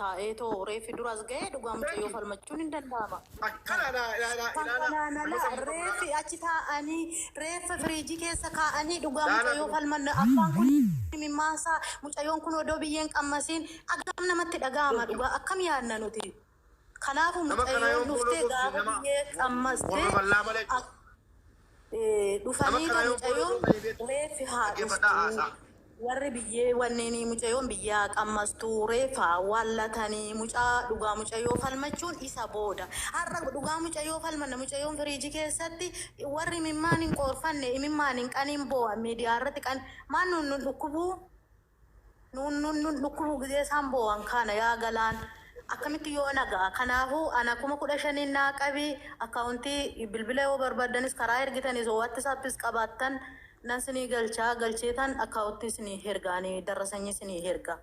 taa'ee too reeffi duras ga'ee dhugaa mucayyoo falmachuun hin danda'ama. Akkana ilaalaa Kan ilaalaa kanaan nama ala sammuu qabu reeffi ilaalaa. achi taa'anii reeffa firiijii keessa kaa'anii dhugaa Ilaalaa mucayyoo kun. falmanna abbaan kun mimmaasaa mucayyoon kun odoo biyyeen qammasiin agam namatti dhaga'ama dhugaa akkam yaadna nuti. Kanaafuu Nama kana mucayyoon yoon fooloo dhuftee gorsine gaafa nama biyyee qammaste warra bal'aa malee jechuudha. Nama dhufanii kana too yoon fooloo mucayyoon gorsine beektu reeffi haa dhaggeeffadhaa dhuftuu haasaa. warri biyyee wanneen mucayyoon biyyaa qammastuu reeffa wallatanii mucaa dhugaa mucayyoo falmachuun isa booda har'a dhugaa mucayyoo falmanna mucayyoon firiijii keessatti warri imimmaan hin qoorfanne imimmaan hin qaniin boo'an miidiyaa irratti qan maan nun nun dhukkubuu nun nun nun dhukkubuu gizee isaan boo'an kana yaa galaan akkamitti yoo nagaa kanaafuu ana 15,000 naa qabi akkaawuntii bilbila yoo barbaaddanis karaa ergitanis WhatsAppis qabaattan nan sinii galchaa galcheetan akkaawuntii sinii ergaanii darrasanyii sinii erga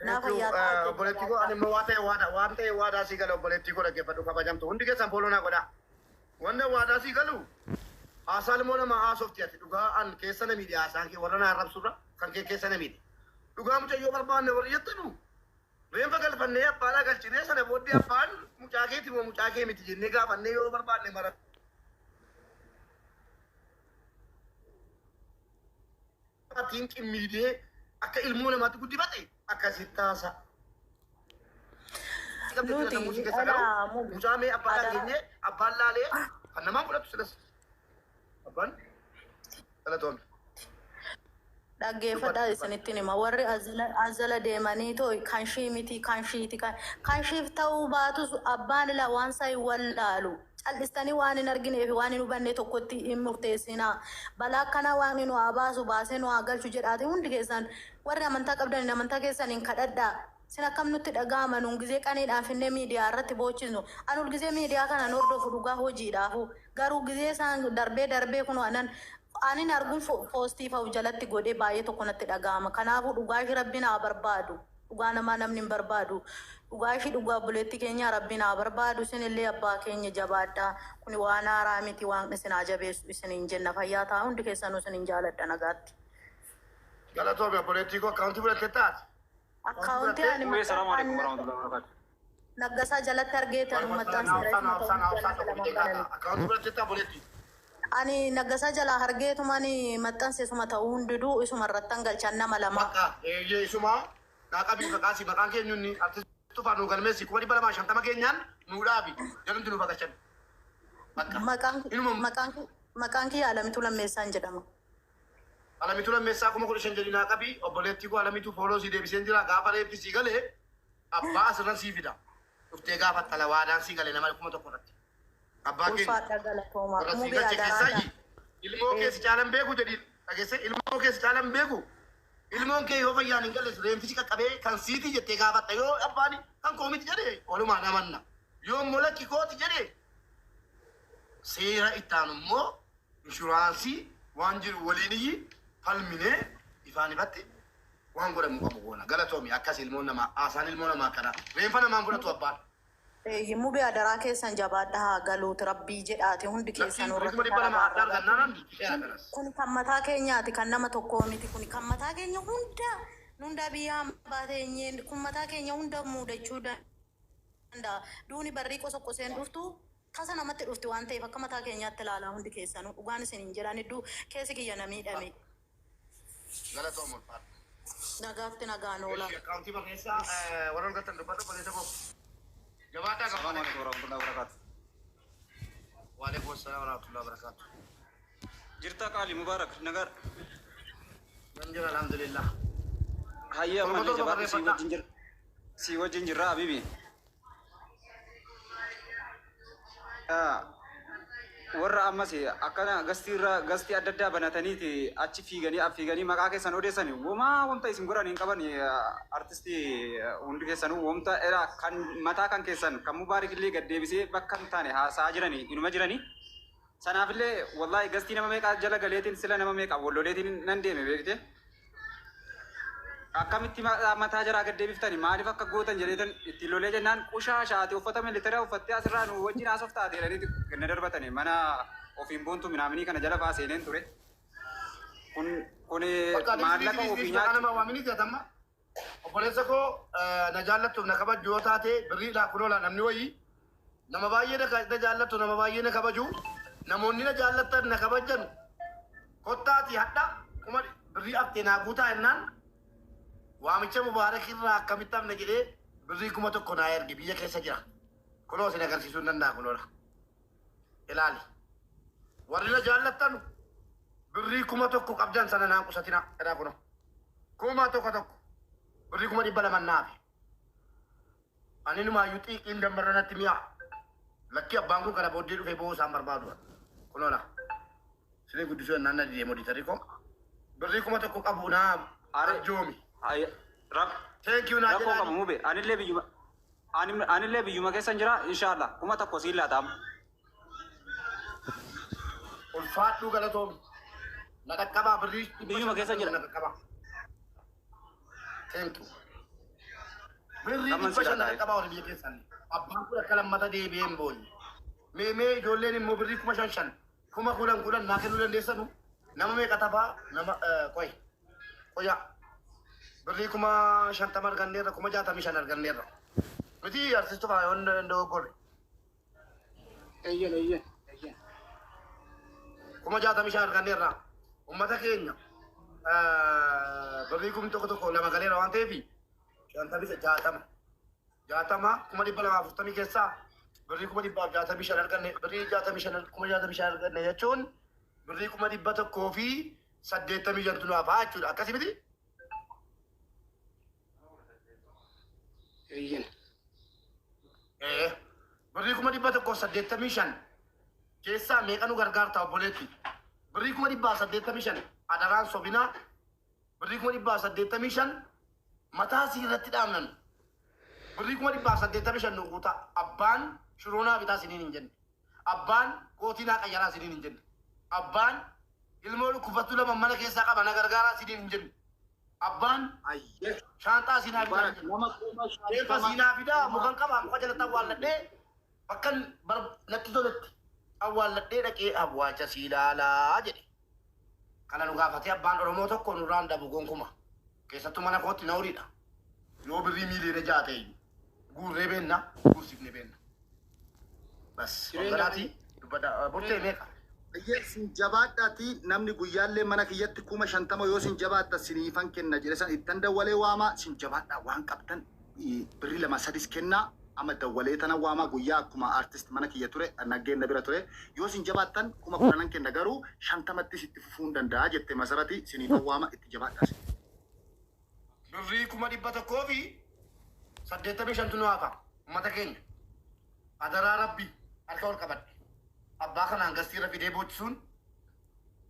naa Thank you. fayyaa ta'aa Obboleettii koo ani jajjabaadhaa. immoo waan ta'e waadaa waan ta'e waadaa sii gala obboleettii koo dhaggeeffadhu kabajamtu hundi keessan fooloo naa godhaa. Wanna waadaa sii galu haasaa ilmoo namaa haasofti ati dhugaa an keessa na miidhe haasaan kee warra na arrabsurra kan kee keessa na miidhe. Dhugaa mucayyoo barbaanne warri jettanu reenfa galfannee abbaadhaa galchinee sana booddee abbaan mucaa keeti moo mucaa kee miti jennee gaafannee yoo barbaanne mara atiin qimmiidee akka ilmoo namaatti guddifate akkasitti haasa. Qabdi jira Nuti sammuu si keessa garuu dhala mu mucaa mee abbaadhaa adaraa geenyee abbaan laalee kan namaa fudhatu silas abbaan galatoome. Dhaggeeffadhaa Dubbadhu dubbadhu. isinittiin hima warri azala deemanii too kan shii miti kan shiiti kan kan shiif ta'uu baatus abbaan ilaa waan isaa hin wallaalu cal'istanii waan hin arginee fi waan hin hubanne tokkotti hin murteessinaa balaa akkanaa waaqni nu haa baasu baasee nu haa galchu jedhaate hundi keessan warri amantaa qabdan amantaa keessan hin kadhadhaa sin akkam nutti dhaga'ama nuun gizee qaniidhaan finnee miidiyaa irratti boochisnu anul gizee miidiyaa kana hordofu dhugaa hojiidhaafu garuu gizee isaan darbee darbee kun anan anin arguun poostii fa'u jalatti godhee baay'ee tokko natti dhaga'ama. Kanaafuu dhugaa ishii rabbiin haa barbaadu. Dhugaa namaa namni hin barbaadu. Dhugaa ishii dhugaa obboleettii keenya rabbiin haa barbaadu. Isinillee abbaa keenya jabaadhaa. Kuni waan haaraa miti waan isin haa jabeessu isiniin jenna. Fayyaa ta'a hundi keessanuu isinin jaaladha nagaatti. Galatoome obboleettii koo akkaawuntii fudhattee taate. Akkaawuntii Akkaawuntii fudhattee ani Uwwee salaamu alaikum maxxansa warahmatullahi wabarakatuh. Naggasaa jalatti argeetan Waalaikum maxxansa salaam. isuma Naafsaan ta'uu naafsaan naafsaan jalatti tokko lamaan bitee kaata. baname. Akkaawuntii fudhattee ta'a obboleettii. Ani naggasaa jalaa argeetumaan maxxanse isuma ta'uu hundiduu isuma irrattan galchan nama lama. Bakka eeyyee isuma naa qabii maqaa si maqaan keenyuun artistii tufaa nuu galmeessi 250,000 keenyaan nuu dhaabi jedhamti nu baqachan. Bakka Maqaan inuma maqaan maqaan kiyya Alamituu Lammeessaan jedhama. Alamituu Lammeessaa 15,000 jedhi naa qabii obboleettii koo Alamituu fooloo sii deebiseen jira gaafa reeffi sii galee abbaa asirran sii fida. Dhuftee gaafa tala waadaan sii galee nama 1,000 irratti. Abbaa keenya Ulfaadha galatoomaa. warra sii Mubee galche adaraa keessaayi ilmoo kee si caalan beeku jedhi dhageesse ilmoo kee si caalan beeku ilmoon kee yoo fayyaan hin galle reenfisi qaqqabee kan siitii jettee gaafatta yoo abbaan kan koo miti jedhe walumaan amanna yoo immoo lakki kooti jedhe seera ittaan immoo inshuraansii waan jiru waliin iyyi falminee ifaan ifatti waan godhamu qabu goona galatoomi akkas ilmoon namaa haasaan ilmoo namaa akkana reenfa namaan fudhatu abbaan. Mubee adaraa keessan jabaadha haa galuuti rabbii jedhaati hundi Lakki keessan kuma irratti 200 adda dalagaa argannaa namni seera kanas. Kun kan mataa keenyaati kan nama tokkoo miti kun kan mataa keenya hunda hunda biyya hambaa teenyeen kun mataa keenya hunda muudachuu danda'a. Duuni barrii qosoqqoseen dhuftu tasa namatti dhufti waan ta'eef akka mataa keenyaatti ilaalaa hundi keessanuu dhugaan isin hin jedhan hedduu keessi kiyya na miidhame. Galatoom ulfaadha. Nagaatti nagaan oola. Eshi akkaawuntii barreessaa warra argattan dubbadhu obboleessa koo. Jabaadhaa Salaamu gabaadhaa. alaikum warahmatullahi wabarakatuh. Waalaikum salaam warahmatullahi wabarakatuh. Jirta qaali Mubarak nagar. Nan jira alhamdulillah. Hayya Torba ammallee torba jabaadhu sii barreeffadhaa. wajjin jira. Sii wajjin jirra habibi. Warra ammas akkana gastiirra gastii adda addaa banataniiti achi fiiganii fiiganii maqaa keessan odeessan womaa wanta isin godhan hin qaban artistii hundi keessanuu wanta era kan mataa kan keessan kan Mubaarik illee gad deebisee bakka hin taane haasa'aa jiranii inuma jiranii. Sanaafillee wallahi gastii nama meeqaa jala galeetiin sila nama meeqaa walloleetiin nan deeme beekte. Akkamitti mataa jaraa gad deebiftani maaliif akka gootan jedheetan ittiin lolee jennaan qushaa shaate uffata militaraa uffattee asirraa nu wajjin haasoftaa jedhanii na darbatani mana ofiin boontu minaaminii kana jala faa seeneen ture. Kun Bakka maallaqa dhiis ofii maqaa nyaachuu nama waamini jedhamma. Obboleessa koo na jaallattuuf na kabaju yoo taate birriidhaa kunoola namni wayii nama baay'ee na jaallattu, nama baay'ee na kabaju, namoonni na jaallattan na kabajan kottaati hadha kuma birrii haftee naa guutaa jennaan waamicha Mubaarak irraa akkamitti hafne jedhee birrii 1000 naa erge biyya keessa jira. Kunoo isin agarsiisuu hin danda'a kunoola. Ilaali. Warri na jaallattan birrii 1000 qabdan sana naan qusatina jedhaa kunoo. 1000 birrii 200,000 naafi. Ani numaayyuu xiiqiin dammarra natti mi'a. Lakki abbaan kun kana booddee dhufee bo'oo isaan barbaadu. Kunoola. Isinii guddisuu jennaan na didee moditarii koo. Birrii 1000 qabu naa arjoomi. Thank you naa Rakkoo qabu jedhaani. Mube, anillee biyyuma keessan jira, inshallah 1000 siin laataam. Ulfaadhuu galatoomi. Na dhaqqabaa birrii Biyyuma keessa jira. Na dhaqqabaa. Thank you. Birrii Amman 500 na si laata. dhaqqabaa warri biyya keessan. Abbaan kun akka lammata deebi'ee hin boonye. Mee mee ijoolleen immoo birrii 5,000 5,000 10,000 naa kennuu dandeessanu nama meeqa tafaa nama qoy qoya birrii 50,000 arganneerra, 65,000 arganneerra. Miti artistu faa yoon dogoggorre. Eeyyan, eeyyan, eeyyan. 65,000 arganneerra. Uummata keenya birrii 1000 lama galeera waan ta'eef shantamii jaatama. Jaatama 240,000 keessaa birrii 165,000 arganne, birrii 65 65,000 arganne jechuun birrii 185,000tu nu hafaa jechuudha. Akkasii miti? Eeyyan. Birrii 185,000 keessaa meeqa nu gargaarta obboleetti? Birrii 185,000 adaraan sobinaa, birrii 185,000 mataa sii irratti dhaabnan. Birrii 185,000 nu guutaa. Abbaan shiroonaa bitaa siniin hin jenne. Abbaan kootii naa qayyaraa siniin hin jenne. Abbaan ilmoo dhukkufattuu lama mana keessaa qaba na gargaaraa siniin hin jenne. Abbaan shaanxaa siinaa bitaa hin jenne. Nama kuma Reeffa shantama siinaa fidaa mukan qabaa muka jalatti awwaalladhee bakka natti toletti awwaalladhee dhaqee awwaalcha sii ilaalaa jedhe. Kana nu gaafatee abbaan Oromoo tokko nurraan dabu gonkuma. Keessattuu mana kootti na horiidha. Yoo birrii miiliyoona 6 ta'e iyyuu guurree beenna, guursifne beenna. Bas wanganaati dubbadha burtee meeqa? Baay'ee sin jabaadhaati namni guyyaallee mana kiyyatti 50,000 yoo sin jabaatta siniifan kenna jedhe san ittan dawwalee waamaa sin jabaadhaa waan qabdan birrii lama sadis kennaa amma dawwalee tana waamaa guyyaa akkuma artist mana kiyya ture naggeen bira ture yoo sin jabaattan 10,000 kenna garuu shantamattis itti fufuu hin danda'a jette masarati siniifan waama itti jabaadhaa. Birrii 185,000tu nu hafa uummata keenya. Adaraa rabbi harka ol qabadhe. Abbaa kanaan gastiirra fidee boochisuun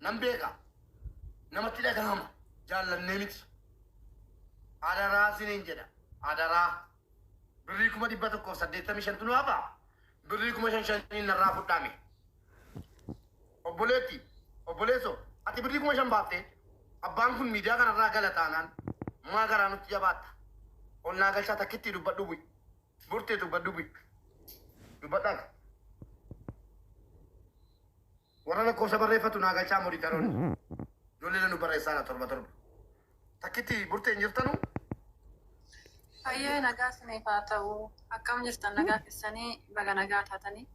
nan beeka. Namatti dhagahama jaallannee miti. Adaraa siniin jedha. Adaraa. Birrii 185,000tu nu hafa. Birrii 5,000n narraa fudhaame. Obboleetti, obboleesso, ati birrii 5,000 baaftee abbaan kun miidiyaa kanarraa gala taanaan maa garaa nutti jabaatta. Ol naa galchaa takkitti dubbadhu bu'i. Burtee dubbadhu bu'i. Dubbadhaa. Warra lakkoofsa barreeffatu naa galchaa moditaroonni. Ijoollee nu barreessaa torba torba. Takkitti burtee hin jirtanu. Fayyee nagaa isiniif haa ta'u. Akkam jirtan, nagaa keessanii? Baga nagaa taatanii.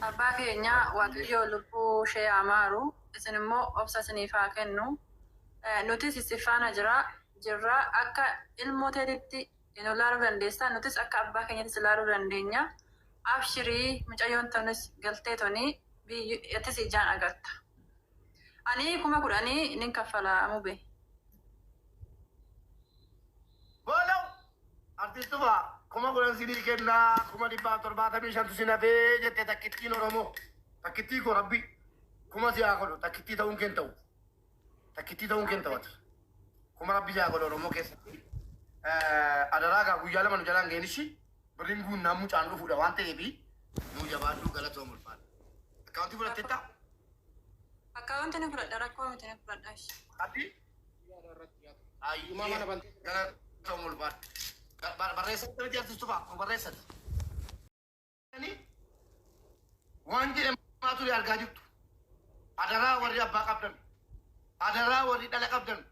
Abbaa keenya Waaqayyo lubbuu ishee haa maaru. Isin immoo obsa isiniif haa kennu. Nutis isin faana jira jirra, akka ilmoo teetitti nu ilaaluu dandeessa. Nutis akka abbaa keenyattis ilaaluu dandeenya. Abshirii, mucayyoon tunis galtee tuni atis ijaan agarta. Ani 10,000 nin kaffala mube. Boolaw! Artiistuma 10,000 sinii kennaa, 175,000tu sin hafee jette takkittiin Oromoo. Takkittii koo rabbi kuma si haa godhu, takkittii ta'uun keen ta'u. Takkittii ta'uun keen ta'u ati. Kuma rabbi si haa godhu Oromoo keessatti. Adaraa gaa guyyaa lama nu jalaan ga'een ishi birriin guunnaan mucaan dhufuudha waan ta'eef nu jabaadhuu, galatoom, ulfaadha. Akkaawuntii fudhatteetta? Akkaawunti ni fudhadha, rakkoo miti, ni fudhadha. Ati? Himaa mana bantee. Galatoom, ulfaadha. Barreessatti miti artistu fa'a kun barreessatti. Waan jedhamaa ture argaa jirtu. Adaraa warri abbaa qabdan. Adaraa warri dhala qabdan.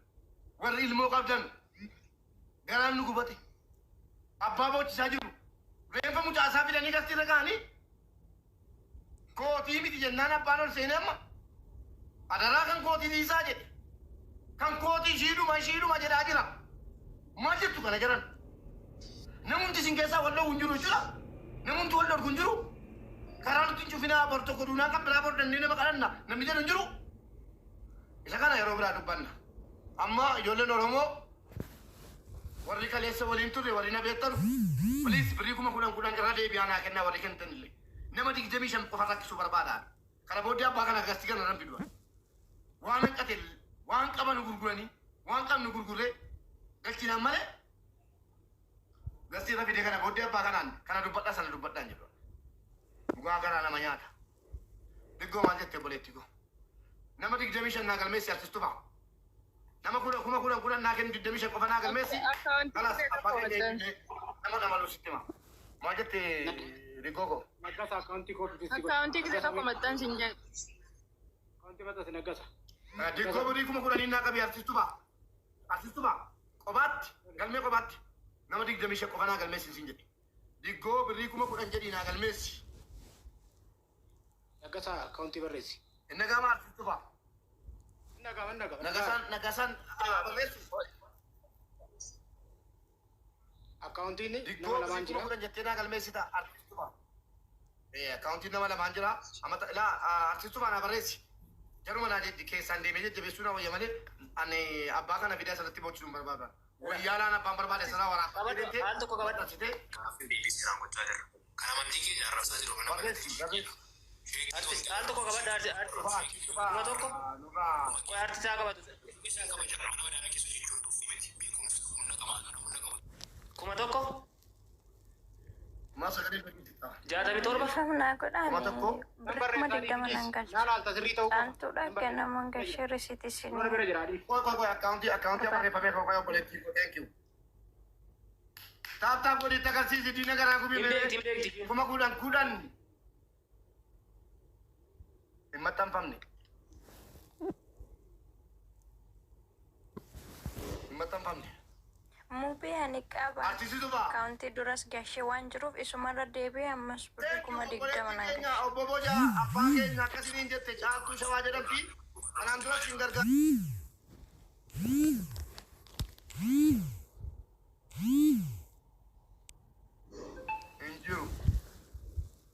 Warri ilmoo qabdan. Garaan nu gubate. Abbaa boochisaa jiru. Reenfa mucaasaa fidanii gastiirra kaa'anii kootii miti jennaan abbaan ol seenee amma adaraa kan kootii dhiisaa jedhe. Kan kootii ishiidhuma ishiidhuma jedhaa jira. Maal jettu kana jiran? Namumti isin keessaa wal dhowwu hin jiru jechuudha. Namumti wal dhorku hin jiru. Karaa nuti hin cufinaa bor tokko duunaa kan biraa bor dandeenye nama kadhanna namni jedhu hin jiru. Isa kana yeroo biraa dubbanna. Amma ijoolleen Oromoo warri kaleessa waliin turre warri na beektanu please birrii 10,000 10,000 irra deebi'aa naa kennaa warri kennitan illee. Nama 25 qofa rakkisuu barbaada. Kana booddee abbaa kana gastii kana nan fidu. Waan hanqate waan qaban gurguranii waan qabnu gurgurree galchinaan malee gastii irra fidee kana booddee abbaa kanaan kana dubbadhaa sana dubbadhaan jedhu. Dhugaa garaa nama nyaata. Diggoo maal jette obboleetti koo? Nama 25 naa galmeessi artistu fa'a. Nama 10,000 10,000 naa kennu 25 qofa naa galmeessi. Akkaawuntii Kalaas kee abbaa tokko keenya maxxansi. eegnee nama nama lusitti hima. Maal jette Diggoo koo? Nagasa akkaawuntii koo fidisti godhi. Akkaawuntii kee tokko maxxansi hin jedhu. Akkaawuntii maxxansi Nagasa. Diggoo birrii 10,000 naa qabi artistu fa'a. Artistu fa'a. Qobaatti galmee qobaatti nama 25 qofa naa galmeessi siin jedhe. Diggoo birrii 10,000 jedhii naa galmeessi. Nagasa akkaawuntii barreessi. Inni gama artistu fa'a. Nagama nagama. Nagasaan nagasaan barreessu. Akkaawuntiin nama Diggoo birrii lamaan kuma jira. kudhan jettee naa galmeessita artistu fa'a. Akkaawuntiin nama lamaan jira. Amma laa artistu fa'a naa barreessi. Jaruma naa jedhi keessaan deemee jajjabeessuu naa wayya malee ani abbaa kana fidee asirratti boochisuu hin barbaadu. Wayyaalaan abbaan barbaade sanaa waraabaa Qabadhu, deemtee al tokko qabadhu. maxxansitee Deebisee gochaa jirra. Kan amantii keenya arrabsaa jiru mana barreessi barreessi. Artist al tokko qabadhu artist artist. Fa'aa artistu fa'a 1,000. nurraa. Qoy artist haa qabatu. Mana madaala keessa jechuun tuffii miti. Beekumsa humna qabaa kan humna qabu. 1,000. Maa sagalee fakkii ta'a. 67. Ifamnaa Kuma godhaani tokko. Nan birrii kuma barreessaa digdama dhiisi. nan galcha. Naan alta sirrii ta'uu qofa. Caaltuudha kennamuun gashee risiitii Dura bira isinii jira adii. Qoy qoy qoy akkaawuntii akkaawuntii barreeffamee qoy qoy obboleettii koo thank you. Taap taap godhi itti agarsiisi diina garaa gubii Hin beekti hin beekti. 10,000 10 hin maxxanfamne. Hin maxxanfamne. Muubee ani qaba. Artistitu fa'a. Akkaawuntii duras gashee waan jiruuf isumarra deebi'ee ammas birrii Thank you kuma digdama obboleettii nan keenya galcha. obbo Bojaa abbaa keenya akkasiniin jette caaltuu shawaa jedhamti. Kanaan dura siin gargaara. Hin jiru.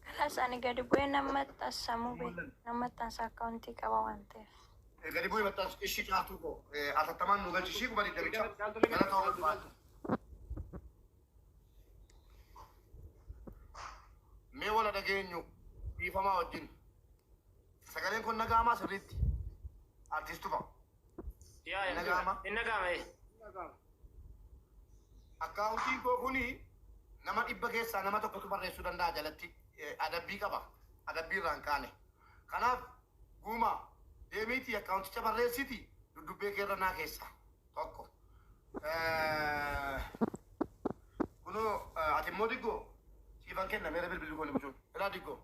Kalaas ani gadi bu'ee nan maxxansa muubee nan maxxansa akkaawuntii qaba waan ta'eef. Gadi bu'ee maxxansu ishii caaltuu koo atattamaan nu galchi ishii 20,000. Caaltuu Gara ta'uu barbaadu. Mee wala dhageenyu dhiifamaa wajjin. Sagaleen kun nagaamaa sirriitti. Artistu fa'a. Yaa yaa. Nagaama. Hin nagaama. Akkaawuntiin koo kuni nama 100 keessaa nama tokkotu barreessuu danda'a jalatti adabbii qaba. Adabbii irraa hin kaane. Kanaaf guuma deemiitii akkaawunticha barreessiti duddubbee keerra naa keessa tokko. Kunoo ati immoo diggoo siifan kenna meera bilbilli koo ni buchuun. Ilaa diggoo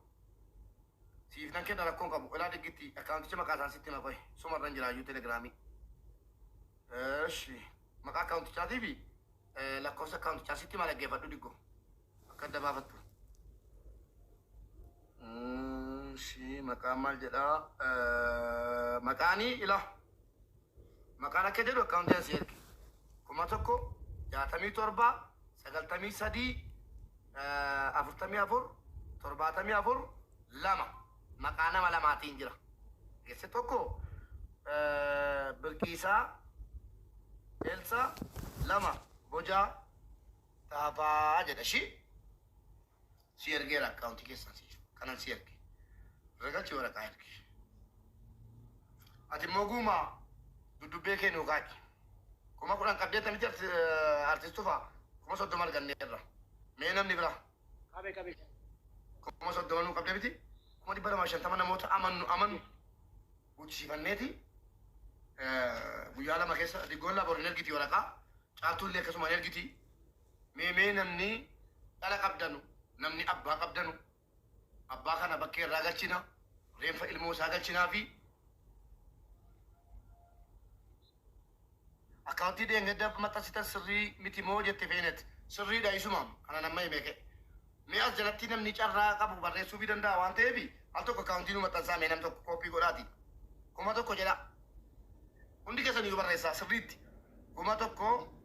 siif nan kenna rakkoon qabu. Ilaa diggitti akkaawunticha maqaa isaan sitti maqoe sumarran jiraayyuu telegiraamii. Eshi maqaa akkaawuntichaatii fi lakkoofsa akkaawuntichaa sitti maal dhaggeeffadhu diggoo akka adda baafattu. Shi maqaan maal jedhaa? Maqaanii ila maqaan akka jedhu akkaawuntii asii erge 1000 67 93 44 74 2 maqaa nama lamaatiin jira. Geesse tokko Birqiisaa Elsa lama Bojaa Taafaa jedha shi si ergeera akkaawuntii keessan si kanan si erge. Ragalchi waraqaa erge. Ati immoo guuma duddubbee kee nuu kaaqi. 10,000 qabdee miti artistu fa'a 30,000 arganneerra. Mee namni bira Qabee qabee. 30,000 nuu qabdee miti 250,000 namoota amannu amannu guuchisiifanneeti guyyaa lama keessa diggoon laaboor hin ergiti waraqaa caaltuun illee akkasuma hin ergiti. Mee mee namni dhala qabdanu namni abbaa qabdanu abbaa kana bakkee irraa galchina reenfa ilmoo isaa galchinaa fi Akkaawuntii dheengadda maxxansitan sirrii miti moo jette feenet. Sirriidha isuma kana nama himee ka'e. Mee as jalatti namni carraa qabu barreessuu fi danda'a waan ta'eef al tokko akkaawuntii nu maxxansaa mee nam tokko kooppii godhaati. 1000 jedha. Hundi keessan iyyuu barreessaa sirriitti. 1000.